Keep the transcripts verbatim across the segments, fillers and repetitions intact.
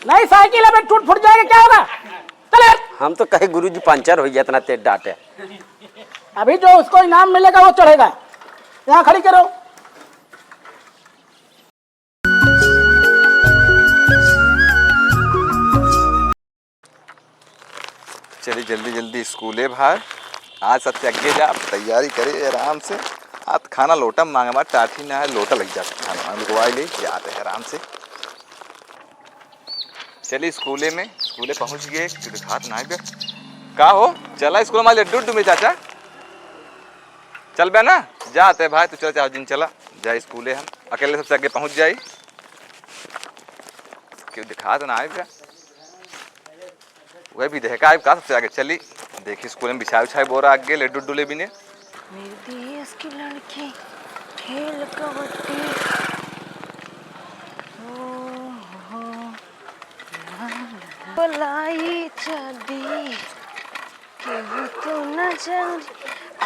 नहीं, साइकिल अबे टूट फूट जाएगा, क्या होगा? चल यार। हम तो कहे गुरुजी पंचर हो गया, इतना तेज डांटे। अभी जो उसको इनाम मिलेगा वो चढ़ेगा। यहाँ खड़ी करो। चली जल्दी जल्दी स्कूले भाई, आज सबसे आगे जा, तैयारी करे आराम से। आज खाना लोटा में मांगे, बात टाठी ना है, लोटा लग जाता खाना, हम लुकवा ले जाते हैं आराम से। चली स्कूले में, स्कूले पहुँच गए, कुछ खात ना है। का हो, चला स्कूल में लड्डू उड्डू में चाचा, चल बे ना, जाते भाई, तू चल, चार दिन चला, जा स्कूले, हम अकेले सबसे आगे पहुँच जाई। क्यों दिखात ना है? वह भी देखा है का सबसे आगे। चली, देखी स्कूल में बिछाए उछाए बोरा आगे लड्डू उड्डू ले बिने। मेरे देश की लड़की खेल कबड्डी। ओ हो। बोलाई चांदी, केहू तो न जान।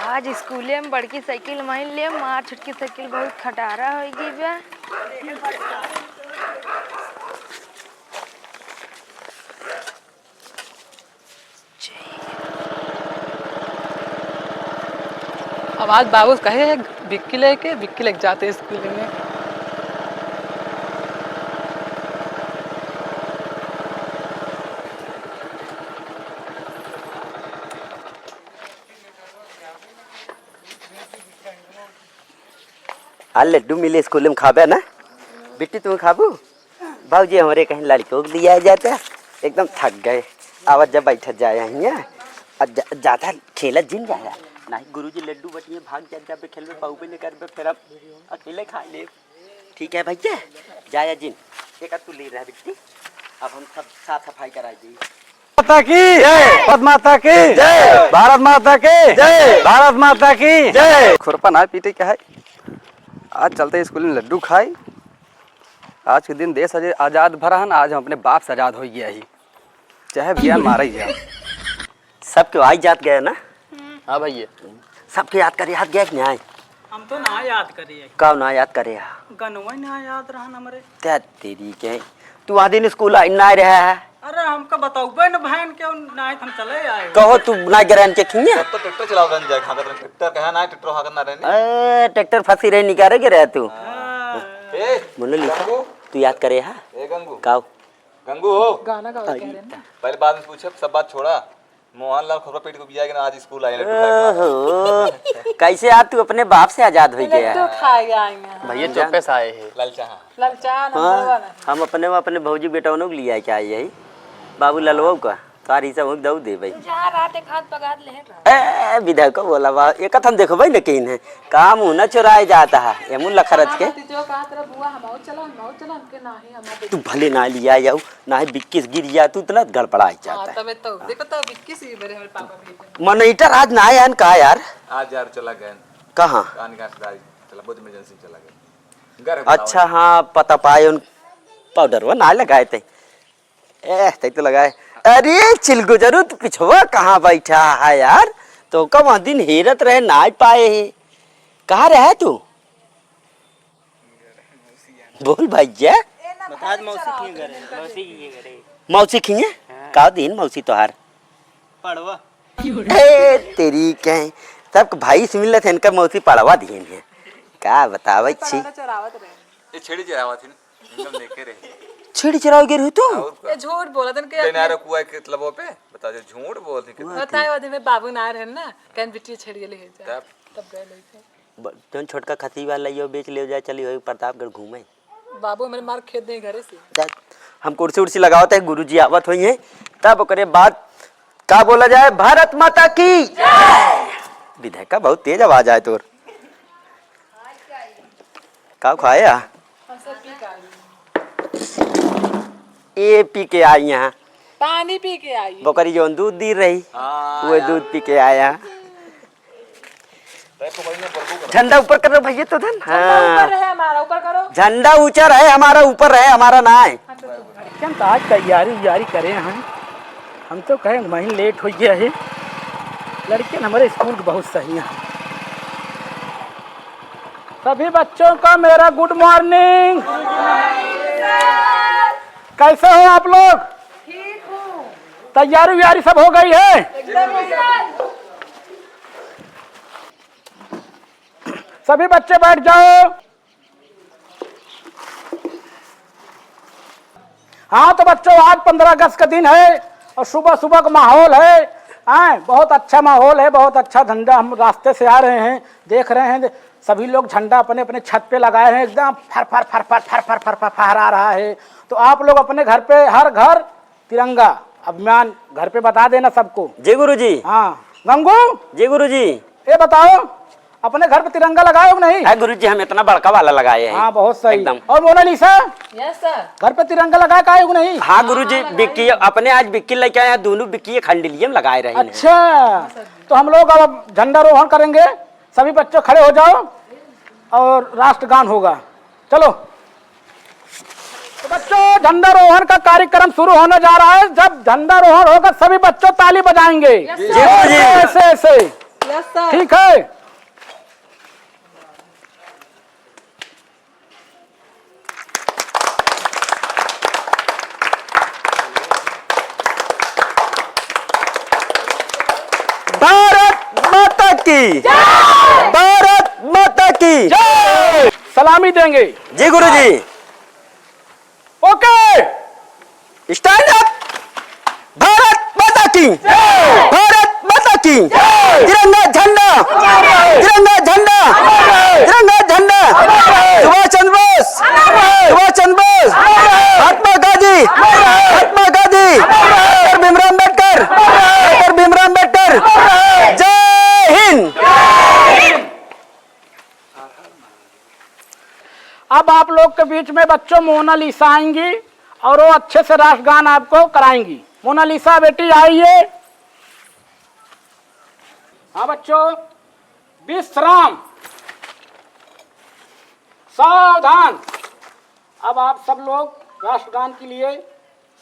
आज स्कूले में बड़की साइकिल माइन ले, मार छोटकी साइकिल बहुत खटारा हो गई बा। अब आज बाबू कहे है बिक्की लेके, बिक्की लेके जाते स्कूल में। आ लड्डू मिले स्कूल में, खाबे ना? बिट्टी, तुम खाबू? बाबूजी हमरे कहीं लड़कों के लिए आ जाता, एकदम थक गए। आवत जब बैठत जाए हियाँ, अब जा, ज्यादा खेलत जिन जाया। नहीं गुरुजी लड्डू बटिए भाग जात, जब खेलबे पाउबे नहीं करबे, फिर अब अकेले खा ले। ठीक है भैया, जाया जिन। एक तू ले रहा बिट्टी, अब हम सब साफ सफाई कराई दी। माता की जय। भारत माता की जय। भारत माता की जय। भारत माता की जय। खुरपा ना पीटे क्या है, आज चलते स्कूल में लड्डू खाई। आज के दिन देश आजाद भरा है ना, आज हम अपने बाप से आजाद हो गया ही, चाहे भैया मारा ही जाए। सबके आई जात गए ना? हाँ भैया। सबके याद करे, याद गया कि नहीं? हम तो ना याद करे। का ना याद करे? गनवा ना याद रहन हमरे। त्या तेरी के, तू आ दिन स्कूल आई ना रहा है। अरे हमका बताउबे न बहन के, नहीं हम चले आए। कहो तू ना गए रहन के खिया? तब तो ट्रैक्टर चलाओ रहन जाए, खाकर रहन। ट्रैक्टर कहा ना, ट्रैक्टर हाकत ना रहने। ए, ट्रैक्टर फंसी रही, निकारे के रहे तू। हाँ। ए, मोनालिसा, गंगू। तू याद करे हा? ए गंगू। काओ? गंगू हो। गाना गाओ, कह रहे हैं ना। पहले बात में पूछे, सब बात छोड़ा। मोहनलाल खुरपा पीट को बिया के ना आज स्कूल आए लड्डू खाए के। ओहो, कैसे आज तू अपने बाप से आजाद हो गया? लड्डू खाए आए हैं। भैया चौपे से आए हैं। लाल चाह। लाल चाह नंबर हाँ, वन है। हम अपने, अपने भौजी बेटवनों के लिए आए के आई है। बाबू ललवो का, तारी सब दऊ दे भाई। जहाँ रात एक हाथ पगार ले रहा। ए, विधायक को बोला बा, एक हम देखबे न कहीं है। काम हूँ ना चुराए जाता है, एमुन लखरच के। जो कहा तेरा बुआ हम आओ चला, हम आओ चला, हमके ना ही, हम आओ तू भले ना लिया जाऊ। नाही बिक्किस गिर गया, तू इतना गड़बड़ाई जाता हाँ, है। तबे तो, देखो तो बिक्किस ही बड़े हमारे पापा भी। मनीटर आज ना आयन का यार? आज यार चला गए। कहाँ? कान का रिश्तेदारी चला, बहुत इमरजेंसी चला गए। घर है अच्छा, बुलावा। हाँ, पता पाए उन पाउडर वो ना लगाए थे। ए, तै तो लगाए। अरे, चिलगुजरू, तू पिछवा कहाँ बैठा है यार? तो का वहाँ दिन हेरत रहे, ना पाए ही। कहाँ रहे तू? बोल भैया। बता दे मौसी की घर है, मौसी की घर है। मौसी की है? हाँ। का दिन मौसी तोहार? पड़वा। ए, तेरी कहीं। तब भाई से मिलत है, इनका मौसी पड़वा दिए हैं। का बतावे छी? पड़वा चरावत रहे। ये छेड़ी चरावत है, एकदम देखे रहे। छेड़ी चरावे गए रहे तू? और का? ये झूठ बोला तन के। बिना रखुआ के मतलब पे बता दे, झूठ बोल दे के। बताए वो दिन में बाबू ना रहे ना, कहीं बिट्टी छेड़ के ले जा। तब? तब गए लेके। ब-, जौन छोटका खसी वाला यो बेच ले जाए, चली होई प्रतापगढ़ घूमे। बाबू हमरे मार खेत दे घरे से। जा, हम कुर्सी उर्सी लगावत है, गुरुजी आवत होई हैं, तब ओकरे बाद का बोला जाए, भारत माता की जय। विधायका बहुत तेज आवाज आए तोर। का खाया? हम सब पी के आई। ये पी के आई यहाँ। पानी पी के आई। बकरी जौन दूध दी रही, हाँ, वो यार। दूध पी के आया। झंडा ऊपर करो भैया तो धन। झंडा हाँ। ऊपर रहे हमारा, ऊपर करो। झंडा ऊंचा रहे हमारा, ऊपर रहे हमारा ना है। हाँ, तो तुम हम तो आज तैयारी उयारी करे हैं, हम तो कहे वहीं लेट हो गया है, लड़के हमारे स्कूल के बहुत सही हैं। सभी बच्चों को मेरा गुड मॉर्निंग। कैसे हो आप लोग? ठीक हूँ। तैयारी व्यारी सब हो गई है? एकदम। सभी बच्चे बैठ जाओ। हाँ, तो बच्चों, आज पन्द्रह अगस्त का दिन है और सुबह सुबह का माहौल है, हैं? बहुत अच्छा माहौल है, बहुत अच्छा झंडा। हम रास्ते से आ रहे हैं, देख रहे हैं, सभी लोग झंडा अपने अपने छत पे लगाए हैं, एकदम फर फर फर फर फर फर फर फर फहरा रहा है। तो आप लोग अपने घर पे, हर घर तिरंगा अभियान घर पे बता देना सबको। जी गुरुजी। हाँ, गंगू। जी गुरुजी। ये बताओ, अपने घर पे तिरंगा लगाए हो कि नहीं? है गुरुजी, हम इतना बड़का वाला लगाए हैं। हाँ, बहुत सही। एकदम। और मोनालिसा? Yes sir. घर पे तिरंगा लगाए का हो कि नहीं? हाँ गुरुजी, बिक्की, अपने आज बिक्की लेके आए हैं, दोनों बिक्की एक हंडलिये में लगाए रहे हैं। अच्छा, तो हम लोग अब झंडारोहण करेंगे। सभी बच्चों खड़े हो जाओ और राष्ट्रगान होगा। चलो। तो बच्चों, झंडारोहण का कार्यक्रम शुरू होने जा रहा है। जब झंडारोहण होगा, सभी बच्चों ताली बजाएंगे। Yes, sir. जी, जी। ऐसे, ऐसे। Yes, sir. ठीक है। भारत माता की जय। भारत माता की जय। सलामी देंगे। जी गुरुजी। Okay, stand up. भारत माता की जय। भारत माता की जय। तिरंगा झंडा अमर रहे। तिरंगा झंडा अमर रहे। तिरंगा झंडा अमर रहे। सुभाष चंद्र बोस अमर रहे। सुभाष चंद्र बोस अमर रहे। महात्मा गांधी अमर रहे। महात्मा गांधी अमर रहे। डॉक्टर भीमराव अंबेडकर अमर रहे। डॉक्टर भीमराव अंबेडकर अमर रहे। जय हिंद। अब आप लोग के बीच में बच्चों मोनालिसा आएंगी और वो अच्छे से राष्ट्रगान आपको कराएंगी। मोनालिसा बेटी आइए। हाँ बच्चों, विश्राम, सावधान। अब आप सब लोग राष्ट्रगान के लिए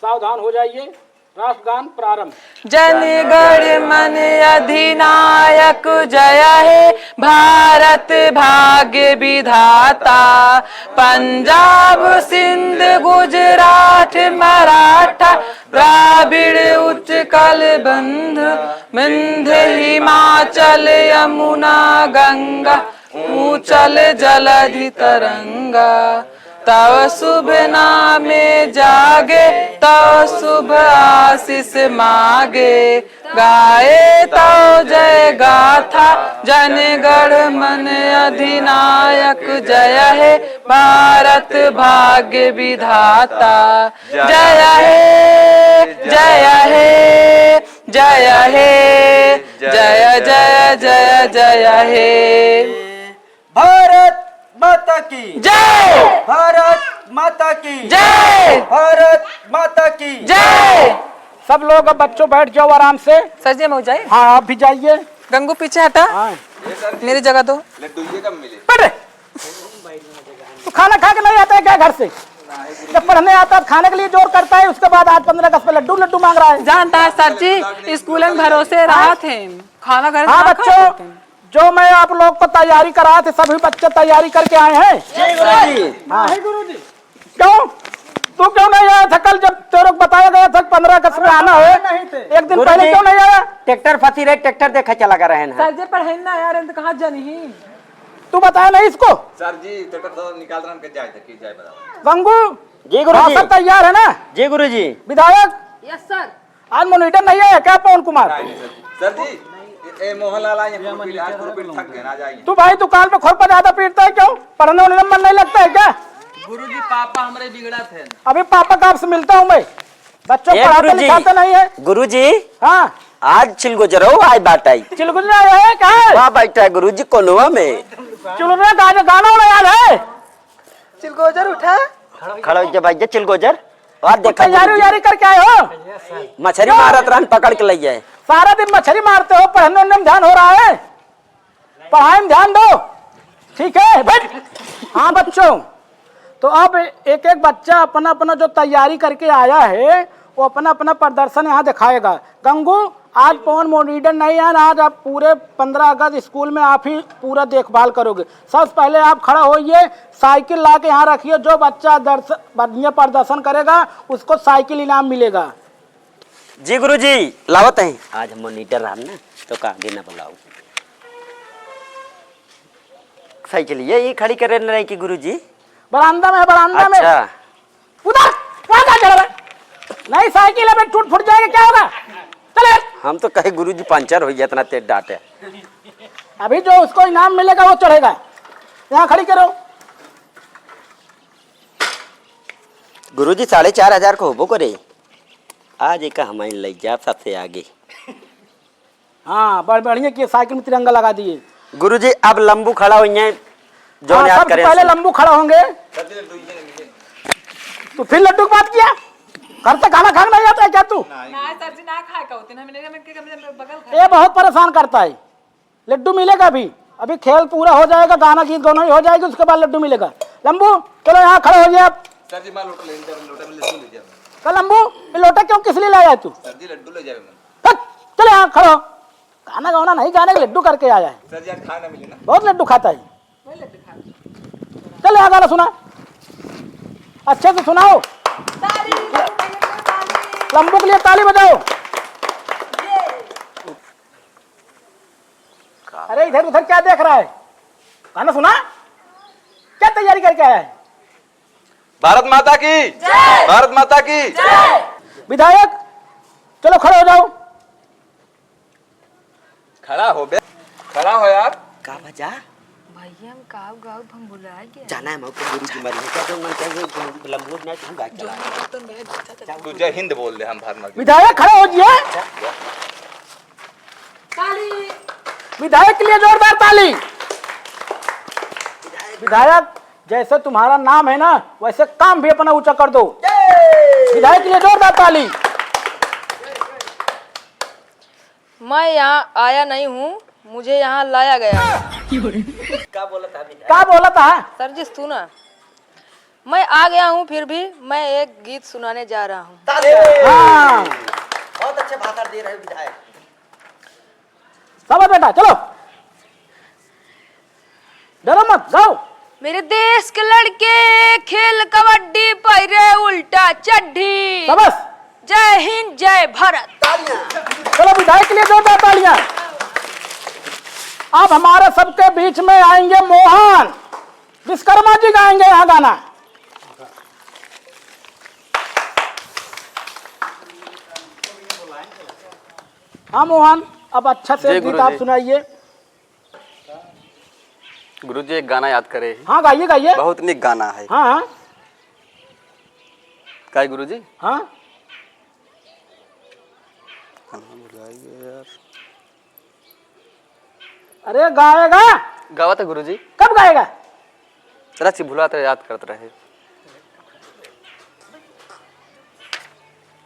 सावधान हो जाइए। राष्ट्रगान प्रारंभ। जन गण मन अधिनायक जय हे भारत भाग्य विधाता। पंजाब सिंध गुजरात मराठा द्राविड़ उत्कल बंध। विंध्य हिमाचल यमुना गंगा ऊंचल जलधि तरंगा। तव शुभ नामे जागे, तव शुभ आशीष मागे। गाए तव जय गाथा, जन गण मन अधिनायक जय हे भारत भाग्य विधाता। जय हे, जय हे, जय हे, जय, जय, जय, जय हे। भारत माता की जय। भारत माता की जय। भारत माता की जय। सब लोग अब बच्चों बैठ जाओ आराम से। सर जी, हम हो जाए? हाँ, आप भी जाइए। गंगू पीछे हटा। हाँ। मेरी जगह दो। लड्डू ये कब मिले? बैठ रे। तू खाना खा के नहीं आता है क्या घर से? जब पढ़ने आता है, खाने के लिए जोर करता है, उसके बाद आज पन्द्रह अगस्त पे लड्डू, लड्डू मांग रहा है। जानता है सर जी, स्कूल में भरोसे रहा थे, खाना घर हाँ ना खा बच्चों, लेते हैं। जो मैं आप लोग को तैयारी करा थे, सभी बच्चे तैयारी करके आए हैं। जी गुरुजी। हाँ। नहीं गुरुजी। क्यों? तू क्यों नहीं आया था कल, जब तेरे को बताया गया था पन्द्रह अगस्त में आना है? नहीं थे। एक दिन पहले क्यों नहीं आया? ट्रैक्टर फंसी रहे, ट्रैक्टर देखे चला गया रहे ना। सर जी, पढ़े ना यार, तो कहाँ जानी ही? तू बताया नहीं इसको? सर जी, ट्रैक्टर तो निकाल रहा है, जाए थे, कि जाए बताओ। गंगू, जी गुरुजी। हाँ, सब तैयार है ना? जी गुरुजी। विधायक? Yes sir. आज मॉनिटर नहीं आया क्या पवन कुमार? नहीं, नहीं, सर जी। सर जी, ए, ए, मोहन लाल आए हैं, खुरपी, आज खुरपी थक गए ना, आ जाएंगे। तू भाई दुकान पे खुरपा ज्यादा पीटता है क्यों? पढ़ने वढ़ने में मन नहीं लगता है क्या? गुरुजी, पापा हमारे बिगड़ा थे। अभी पापा का आपसे मिलता हूँ मैं। बच्चों ए, पढ़ाते गुरुजी। लिखाते नहीं है। गुरुजी। हाँ। आज चिलगोजरो आए बाटाई। चिलगोजरो आए है क्या? वाह बैठा है गुरुजी कोनवा में। चिलगोजरो का आज गाना वाला याद है? चिलगोजर उठा। खड़ा हो जा भाई, जा चिलगोजर। और देखा तैयारी गुरुजी। उयारी करके आए हो? मछरी मारत रहन, पकड़ के ले जाए। सारा दिन मछरी मारते हो, पढ़ने उढ़ने में ध्यान हो रहा है? पढ़ाई में ध्यान दो, ठीक है? बैठ। हाँ बच्चों, तो अब एक एक बच्चा अपना अपना जो तैयारी करके आया है, वो अपना, अपना प्रदर्शन यहाँ दिखाएगा। गंगू, आज पवन मोनीडर नहीं है ना, आज आप पूरे पन्द्रह अगस्त स्कूल में आप ही पूरा देखभाल करोगे। सबसे पहले आप खड़ा होइए, साइकिल ला के यहाँ रखिए, जो बच्चा दर्श-, बढ़िया प्रदर्शन करेगा, उसको साइकिल इनाम मिलेगा। जी गुरुजी, लावत हैं। आज हम मोनीटर रहब ना, तो का आगे ना बुलाओ। साइकिल ये, ये खड़ी करे नहीं कि गुरुजी? बरामदा में है, बरामदा में। अच्छा। उधर, वहाँ क्या चल रहा है? नहीं, साइकिल अबे टूट फूट जाएगा, क्या होगा? चले। हम तो कहे गुरुजी पंचर हो गया, इतना तेज डांटे। अभी जो उसको इनाम मिलेगा, वो चढ़ेगा। यहाँ खड़ी करो। गुरुजी, साढ़े चार हजार को होबो करे। आज एका हमारे लइ जाब सबसे आगे। हाँ, बड़ बढ़िया किए, साइकिल में तिरंगा लगा दिए। गुरुजी, अब लंबू खड़ा होइहैं, जौन हाँ, याद सबसे करे पहले हंसी। लंबू खड़ा होंगे। तो फिर लड्डू की बात किया, घर से खाना खाना नहीं आता है क्या तू? ना सर जी, ना खाए का होते ना, मैंने, मैंने, मैंने बगल खा ये बहुत परेशान करता है। लड्डू मिलेगा अभी, अभी खेल पूरा हो जाएगा, गाना गीत गौना हो जाएगी, उसके बाद लड्डू मिलेगा। लंबू, चलो यहाँ खड़े हो जाए आप। सर जी, मैं लोटा ले, लोटा में लड्डू ले जाऊँ। कल लंबू, ये लोटा क्यों, किस लिए लाया है तू? सर जी, लड्डू ले जाऊँ मैं। हट, चले यहाँ खड़ो। गाना गाना नहीं गाने का लड्डू करके आया है। सर जी, आज खाना मिले ना। बहुत लड्डू खाता है। चले यहाँ गाना सुना, अच्छे से सुनाओ। लंबू के लिए ताली बजाओ। अरे इधर उधर क्या देख रहा है? गाना सुना, क्या तैयारी करके आया है? भारत माता की जय। भारत माता की जय। विधायक, चलो खड़े हो जाओ। खड़ा हो बे, खड़ा हो यार। का बजा? भैया हम गाओ गाओ हम भुला गया। जाना है मौके गुरु जी मरी है। क्या जो मन चाहिए, लंबू नहीं, तुम गा के चला। तू जय हिंद बोल दे, हम भारत माता की। विधायक खड़े हो जाइए। ताली। विधायक के लिए जोरदार ताली। विधायक, जैसे तुम्हारा नाम है ना, वैसे काम भी अपना ऊंचा कर दो। विधायक के लिए जोरदार ताली। मैं यहाँ आया नहीं हूँ, मुझे यहाँ लाया गया है। का बोला था विधायक? का बोला था? सर जी सुना, मैं आ गया हूँ, फिर भी मैं एक गीत सुनाने जा रहा हूँ। ताली। हाँ। बहुत अच्छे भाषण दे रहे हो विधायक। शाबाश बेटा, चलो, डरो मत, गाओ। मेरे देश के लड़के खेल कबड्डी, पहिरे उल्टा चड्ढी। शाबाश। जय हिंद, जय भारत। तालियां। चलो, विधायक के लिए जोरदार तालियां। अब हमारे सबके बीच में आएंगे मोहन विश्वकर्मा जी, गाएंगे यहाँ गाना। हाँ मोहन, अब अच्छा से जी, गीत गुरु आप जी। सुनाइए। गुरु जी, एक गाना याद करे ही। हाँ, गाइए, गाइए। बहुत निक गाना है। हाँ, हाँ। काय गुरु जी? हाँ। गाना भुलाइए यार। अरे गाएगा। गावा था गुरु जी। कब गाएगा? जरा सी भुलाते याद करते रहे।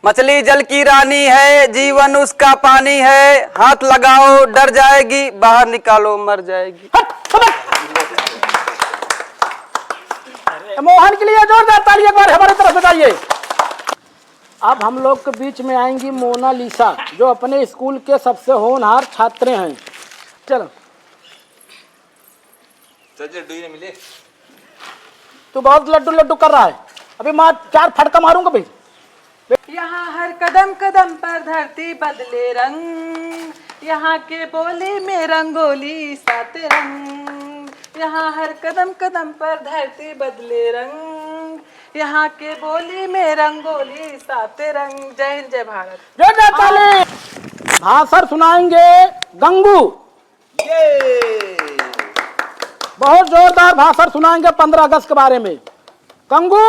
मछली जल की रानी है, जीवन उसका पानी है, हाथ लगाओ डर जाएगी, बाहर निकालो मर जाएगी। हट, समझ। मोहन के लिए जोरदार ताली एक बार हमारी तरफ से बजाइए। अब हम लोग के बीच में आएंगी मोनालिसा, जो अपने स्कूल के सबसे होनहार छात्रे हैं। चलो। सर जी, लड्डू ही नहीं मिले। तू बहुत लड्डू लड्डू कर रहा है, अभी मार चार फटका मारूंगा भाई। यहाँ हर कदम कदम पर धरती बदले रंग, यहाँ के बोली में रंगोली सात रंग। यहाँ हर कदम कदम पर धरती बदले रंग, यहाँ के बोली में रंगोली सात रंग। जय हिंद, जय भारत। जय जय काली। भाषण सुनाएंगे गंगू। ये। बहुत जोरदार भाषण सुनाएंगे पन्द्रह अगस्त के बारे में। गंगू,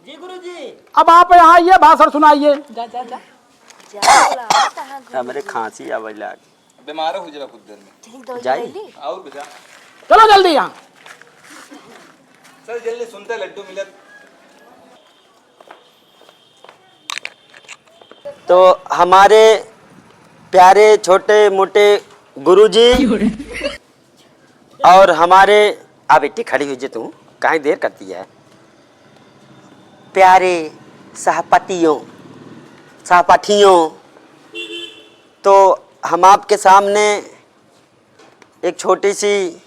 जी गुरु जी। अब आप यहाँ आइए, भाषण सुनाइए। जा, जा, जा। जा, बोला, कहाँ गुरु हमरे जी? खांसी आवे लाग। बीमार हो जरा कुछ देर में। ठीक दवाई जाई। ले ली? और बचा। चलो जल्दी यहाँ। चल जल्दी, सुनते लड्डू मिलत। तो हमारे प्यारे छोटे मोटे गुरुजी और हमारे, आ बेटी खड़ी हुई जे तू, काहे देर करती है? प्यारे सहपतियों, सहपाठियों, तो हम आपके सामने एक छोटी सी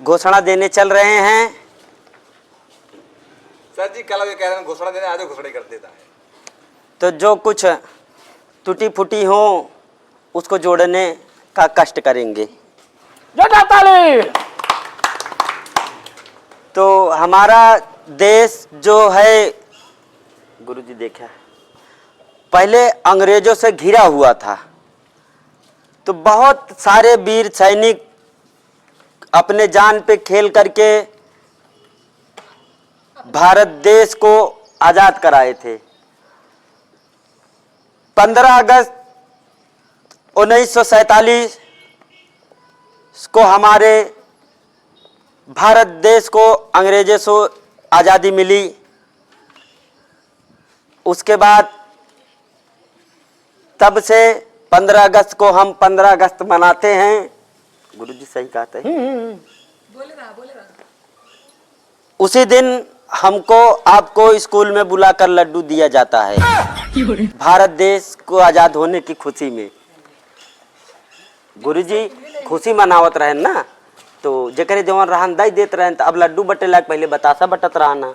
घोषणा देने चल रहे हैं। सर जी, कल ये कह रहे हैं घोषणा देने, आज घोषणा ही कर देता है। तो जो कुछ टूटी फूटी हो, उसको जोड़ने का कष्ट करेंगे। जोरदार ताली। तो हमारा देश जो है, गुरुजी देखा, पहले अंग्रेजों से घिरा हुआ था, तो बहुत सारे वीर सैनिक अपने जान पे खेल करके भारत देश को आजाद कराए थे। पन्द्रह अगस्त उन्नीस सौ सैंतालीस को हमारे भारत देश को अंग्रेजों से आज़ादी मिली। उसके बाद तब से पन्द्रह अगस्त को हम पन्द्रह अगस्त मनाते हैं। गुरुजी सही कहते हैं। हम्म, हम्म, हम्म। उसी दिन हमको, आपको स्कूल में बुलाकर लड्डू दिया जाता है, भारत देश को आजाद होने की खुशी में। गुरुजी खुशी मनावत रहेन ना, तो जेकरे जवन रहन दई देत रहेन, तो अब लड्डू बटे लाग, पहले बतासा बटत रहन।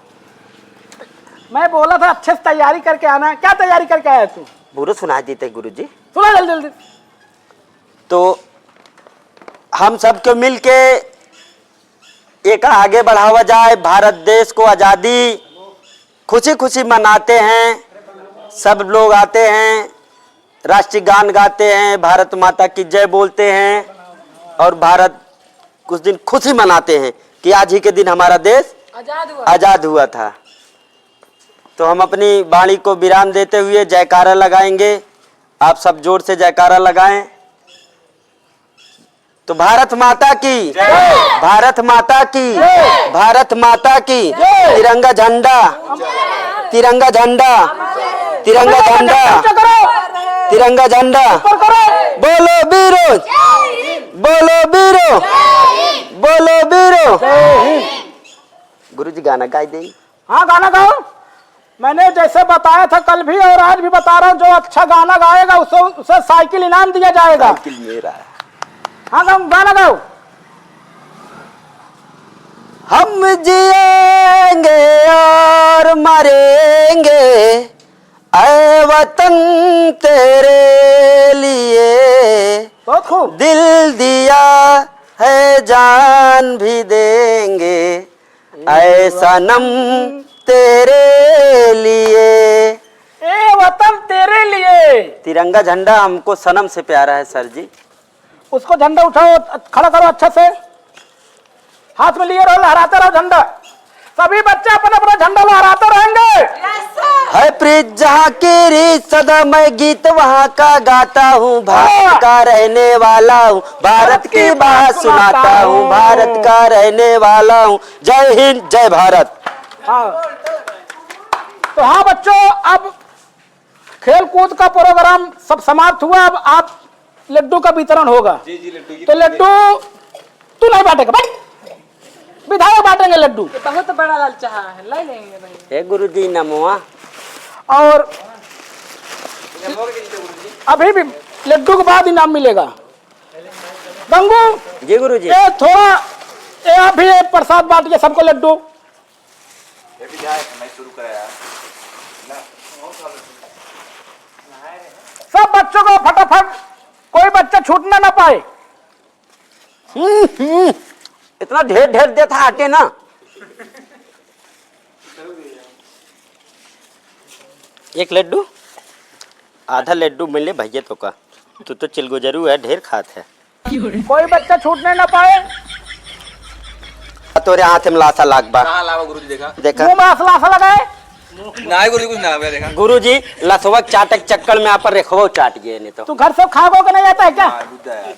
मैं बोला था अच्छे से तैयारी करके आना, क्या तैयारी करके आया तू? बुरो सुनाई देते गुरुजी। सुना जल्दी जल्दी। तो हम सबके मिलके एक आगे बढ़ावा जाए, भारत देश को आज़ादी खुशी खुशी मनाते हैं, सब लोग आते हैं, राष्ट्रीय गान गाते हैं, भारत माता की जय बोलते हैं और भारत कुछ दिन खुशी मनाते हैं कि आज ही के दिन हमारा देश आजाद हुआ। आजाद हुआ था। तो हम अपनी वाणी को विराम देते हुए जयकारा लगाएंगे। आप सब जोर से जयकारा लगाएं। तो भारत माता की जय। भारत माता की जय। भारत माता की जय। तिरंगा झंडा, तिरंगा झंडा, तिरंगा झंडा, तिरंगा झंडा। बोलो बीरो, बोलो बीरो, बोलो बीरो। गुरुजी गाना गाई दे। हाँ, गाना गाओ। मैंने जैसे बताया था कल भी और आज भी बता रहा हूँ, जो अच्छा गाना गाएगा उसे, उसे साइकिल इनाम दिया जाएगा। साइकिल मेरा है। हाँ, गाओ, गाना गाओ। हम जिएंगे और मरेंगे, ऐ वतन तेरे लिए। बहुत खूब। दिल दिया है, जान भी देंगे, ऐ सनम तेरे लिए। ए वतन तेरे लिए। तिरंगा झंडा हमको सनम से प्यारा है सर जी। उसको झंडा उठाओ, खड़ा करो अच्छा से, हाथ में लिए रहो, लहराते रहो झंडा। सभी बच्चे अपना अपना झंडा लहराते रहेंगे। है प्रीत जहाँ की रीत, सदा मैं गीत वहाँ का गाता हूँ। भारत का रहने वाला हूँ, भारत की बात सुनाता हूँ, भारत का रहने वाला हूँ। जय हिंद, जय भारत। हाँ। तो हाँ बच्चों, अब खेल कूद का प्रोग्राम सब समाप्त हुआ। अब आप लड्डू का वितरण होगा। जी, जी, लड्डू की तो लड्डू तू नहीं बांटेगा, बैठ। विधायक बांटेंगे लड्डू। ये बहुत बड़ा लालचाहा है, ले लेंगे भाई। हे गुरुजी नमवा। और अभी भी लड्डू के बाद इनाम मिलेगा। गंगू, जी गुरुजी। ये थोड़ा, ये अभी ये प्रसाद बांट के सबको लड्डू। ये भी जाए, मैं शुरू करा यार। ना। सब बच्चों को फटाफट, कोई बच्चा छूटना ना पाए। हम्म, हम्म। इतना ढेर ढेर देता आटे ना। एक लड्डू, आधा लड्डू मिले भैया तो का, तू तो चिलगुजरू है, ढेर खात है। कोई बच्चा छूटने ना पाए। तोरे हाथ में लासा लाग बा। कहाँ लावा गुरुजी, देखा? देखा? मुंह में लासा लगाए। नहीं गुरुजी, कुछ ना हो गया, देखा? गुरुजी, लसवा चाटक चक्कर में आप रेखवा चाट गए नहीं तो। तू घर से खागो के नहीं आता है क्या? हाँ, बुद्धा यार।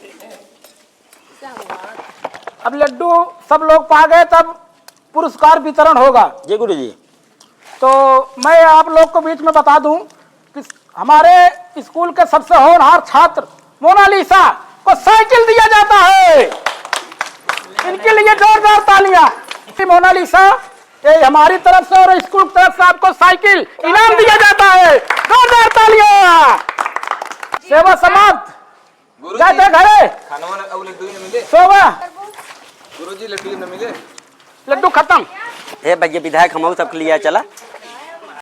अब लड्डू सब लोग पा गए, तब पुरस्कार वितरण होगा। जी गुरुजी। तो मैं आप लोग को बीच में बता दूं कि हमारे स्कूल के सबसे होनहार छात्र मोनालिसा को साइकिल दिया जाता है। इनके लिए जोरदार तालियां। मोनालिसा ये हमारी तरफ से और स्कूल की तरफ से आपको साइकिल इनाम दिया जाता है। जोरदार तालियां। सेवा समाप्त। गुरुजी, जाते घरे। खानवा न, अब लड्डू ही न मिले। सोवा। गुरुजी, लड्डू ही न मिले। लड्डू खत्म। हे भैया विधायक, हमहू सबके लिए चला।